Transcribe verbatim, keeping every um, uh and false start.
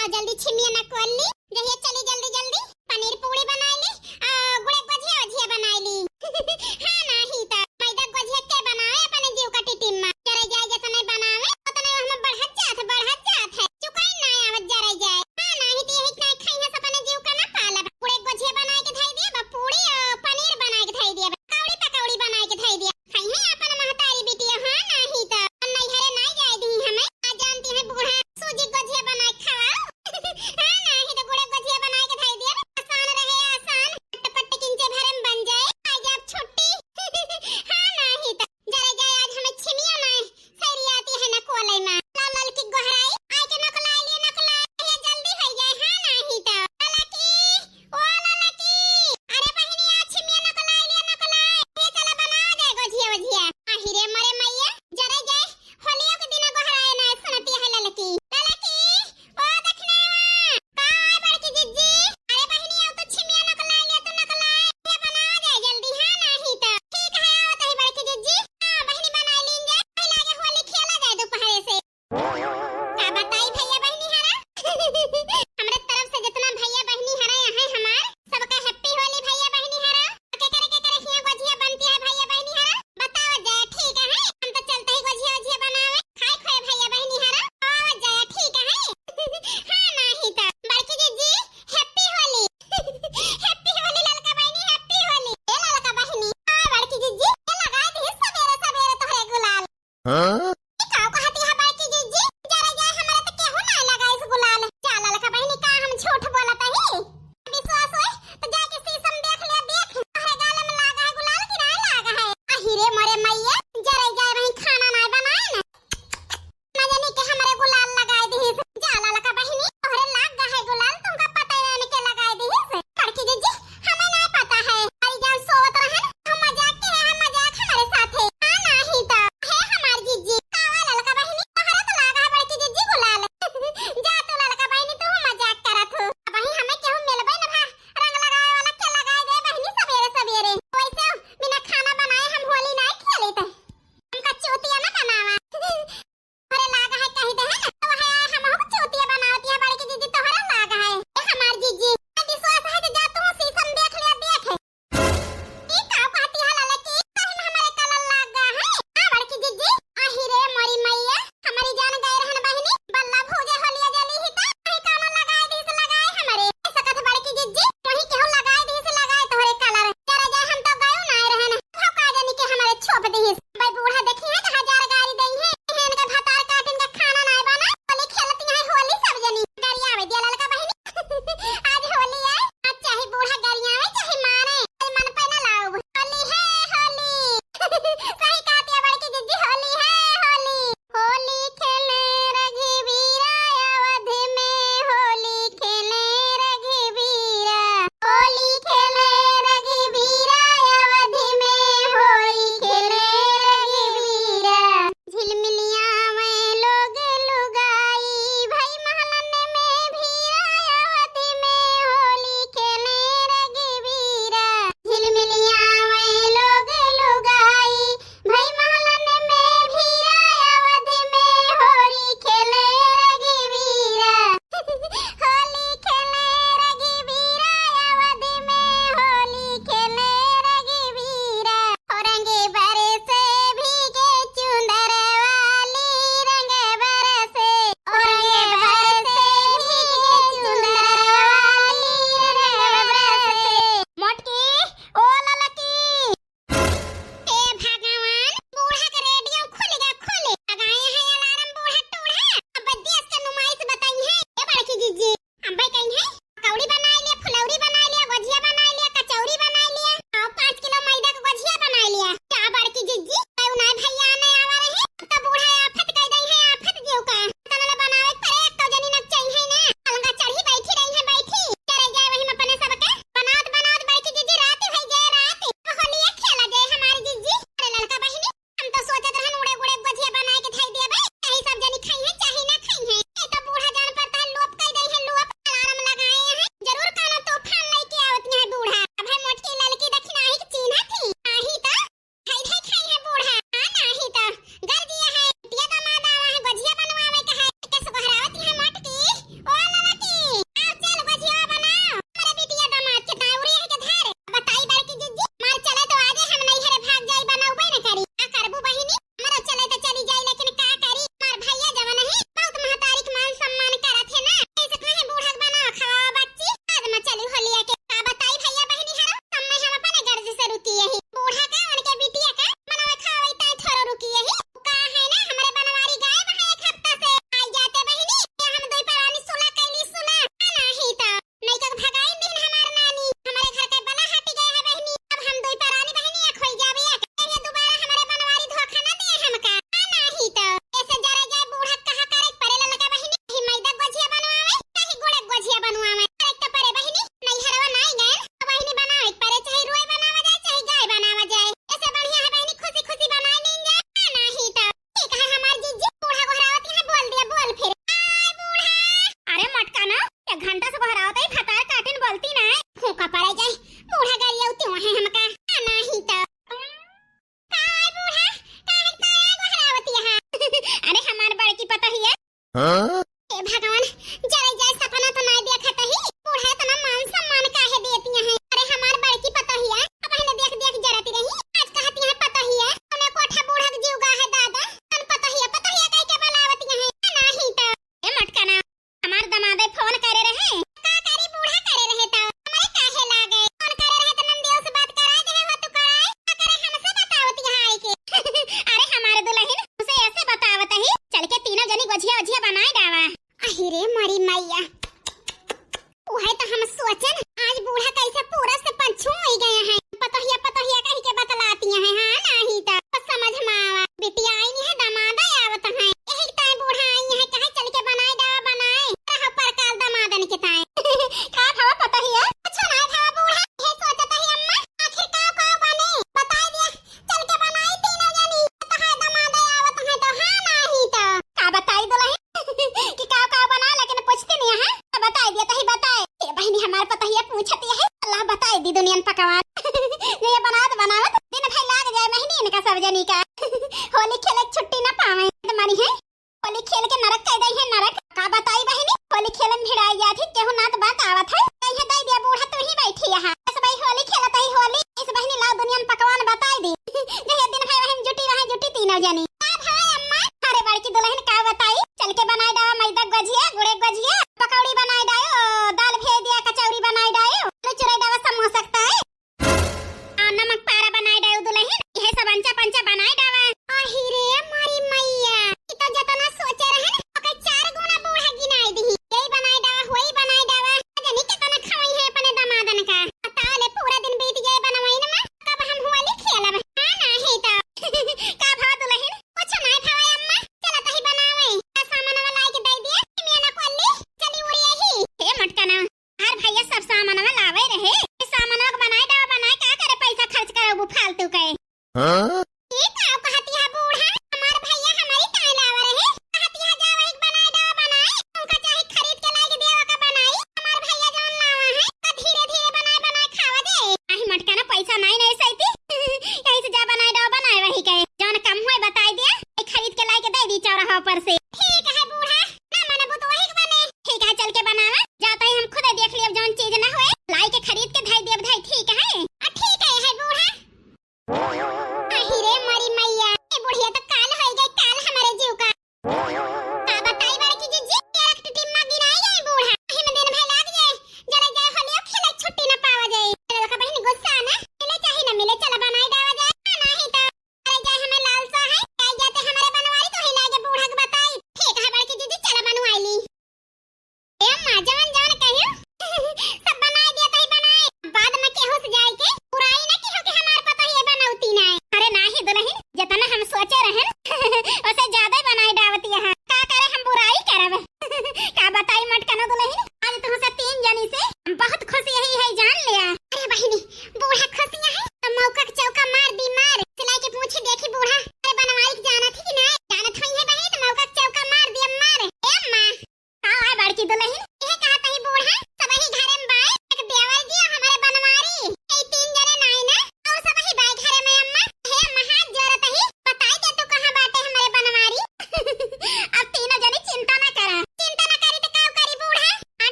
आ जल्दी छिमिया ना कोल्ली, जहिया चली जल्दी जल्दी पनीर पूड़ी बनाई ली, आ गुड़े गोझिया ओझिया बनाई ली। हाँ, नाही त मैदा गोझिया के बनावे अपने जीव का टिटिम्मा। जरे जाए जतने बनावे, उतने हम बढ़त जात है, बढ़त जात है। चुकाई ना आवत जरे जाए। हाँ, नाही त यही ना खाई है अपने जीव का ना पालब। गुड़े गोझिया बनाई के धई दिया, बा पूड़ी और पनीर बनाई के धई दिया, बा पकौड़ी पकौड़ी बनाई के धई दिया। खाई है अपन महतारी बिटिया, हाँ, नाही त नैहरे नाही जाए दी हमें। आ जानती है बूढ़ा सूजी गोझिया बनाई खवाओ। हाँ, नाही त गुड़े गोझिया बनाई के धई दिया, आसान रहे, आसान। पट पट किंचे भरे में बन जाए। आ जाब छुट्टी। ना, एक घंटा से गोहरावत ही, भतार काटिन बोलती ना है। फूका पड़े जाए, बूढ़ा गरियौती वहीं हमका, आ नाही तो। काय बूढ़ा, काहे काय गोहरावती है? अरे हमार बड़की पतोहिया। हाँ? ए भगवान, जरे जाए सपना तो नाय देखत ही। बूढ़ा इतना मान सम्मान काहे देती हैं? अरे हमार बड़की पतोहिया, अब हिने देख देख जरती रही। आज कहती हैं पतोहिया, हमें कोठा बूढ़ा के जीव गा है दादा। हम पतोहिया, पतोहिया कह के बुलावती हैं। नाही तो। ए मटकना, हमार दमादे फोन करे रहे। का करी, बूढ़ा करे रहे तो। हमरे काहे लागे? फोन करे रहे तो नंदियो से बात कराए दे हो तो कराए। का करे हमसे बतावती है आई के। अरे हमारे दुल्हन, उसे ऐसे बतावत ही। चल के तीनों जनी गोझिया ओझिया बनाए डावा। अहि रे मरी मैया, उहे तो हम सोचन, आज बूढ़ा कैसे पूरा से पंचू हो गए हैं। पतोहिया, पतोहिया कही के बतलाती हैं, हाँ, नाही तो बस समझ में आवा। बिटिया आई नहीं है, दमाद आवत हैं, यही ताई बूढ़ा आई है, कहे चल के बनाए डावा, बनाए। कहो परकाल दमादन के ताई। का भवा पतोहिया? कुछ ना भवा बूढ़ा, ये सोचत ही अम्मा, आखिर का, का बने? बताए दिया, चल के बनाई तीनों जनी। तो है दमाद आवत है तो हाँ नाही तो। का बताई दुल्हन कि का का बना, लेकिन पूछती नहीं है। तो बताई दिया, तही बताए। ए बहिनी, हमार पतोहिया पूछती है। अल्लाह बताई दी दुनियन पकवान। ये बनावत बनावत दिन भर लाग जाए महीने इनका सब जनी का। होली खेले के छुट्टी ना पावे। तो मारी है, होली खेल के नरक कह दई है, नरक। का बताई बहिनी, होली खेले में भिड़ाई जात ही, केहू